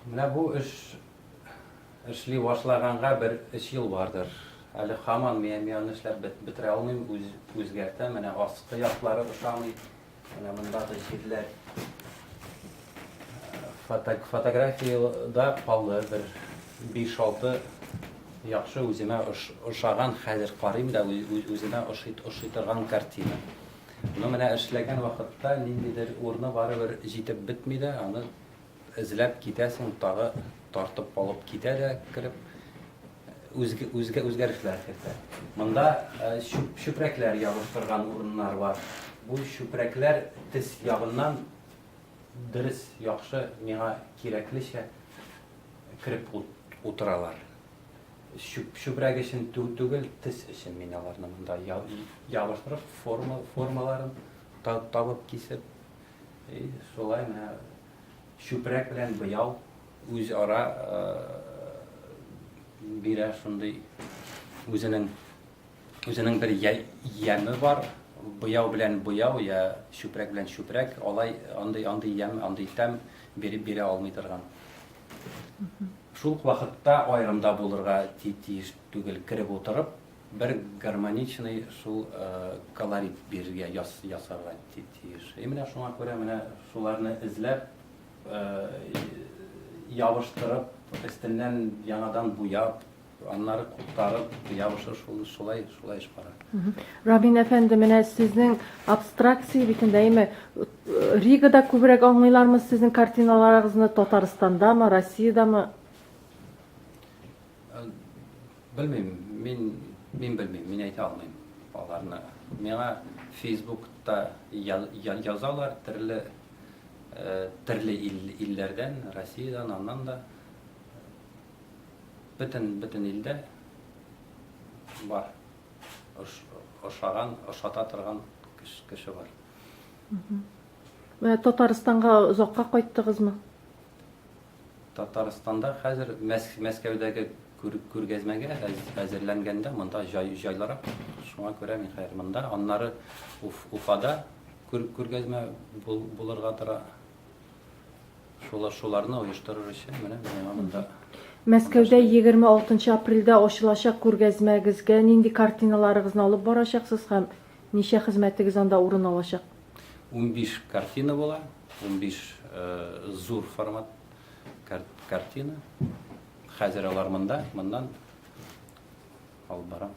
Менә бу эш эшли башлаганга бер өч ел бардыр. Әле һаман мин мин аны эшләп бетерә алмыйм, үз үзгәртәм. Менә аскы яклары ошамый. Менә мондагы җирләр фото фотографиядә калды бер 5-6 яхшы үземә ошаган, хәзер карыйм да үземә ошый ошый торган картина. Ну менә эшләгән вакытта ниндидер урыны барыбер җитеп бетми дә, аны эзләп китәсең, тагы тартып алып китә дә кереп үзге, үзгә үзгәрешләр кертә. Монда э, чүп, чүпрәкләр ябыштырган урыннар бар. Бу чүпрәкләр тез ягыннан дөрес, яхшы, миңа кирәклечә кереп утыралар. Чүп, чүпрәк өчен түгел, тез өчен мин аларны монда ябыштырып, форма, формаларын табып кисеп, и шулай менә чүпрәк белән буяу үзара бирә шундый үзенең үзенең бер яме бар. Буяу белән буяу я чүпрәк белән чүпрәк, алай андый андый ямь, андый тәм биреп бирә алмый торган. Шул ук вакытта аерым да булырга тиеш түгел, кереп утырып, бер гармоничный шул колорит бирергә, ясарга тиеш. И менә шуңа күрә менә шуларны эзләп, ябыштырып, өстеннән яңадан буяп, аннары куптарып, ябышы шул, шулай, шулай эш бара. Рамин әфәнде, менә сезнең абстракция бит инде, әйме, Ригада күбрәк аңлыйлармы сезнең картиналарыгызны, Татарстандамы, Россиядәме? Белмим, мин, мин белмим, мин әйтә алмыйм аларны. Миңа Фейсбукта язалар төрле төрле илләрдән, Россиядән, аннан да. Бөтен, бөтен илдә бар. Ошаган, ошата торган кеше бар. Менә Татарстанга озакка кайттыгызмы? Татарстанда хәзер Мәскәүдәге күргәзмәгә әзерләнгәндә монда җай, җайлырак. Шуңа күрә мин хәзер монда. Аннары Уфада күргәзмә булырга тора. Шулар, шуларны оештырыр өчен менә миңа монда. Мәскәүдә 26 апрельдә ачылачак күргәзмәгезгә нинди картиналарыгызны алып барачаксыз һәм ничә хезмәтегез анда урын алачак? 15 картина була, 15 зур формат картина. Хәзер алар монда, моннан алып барам.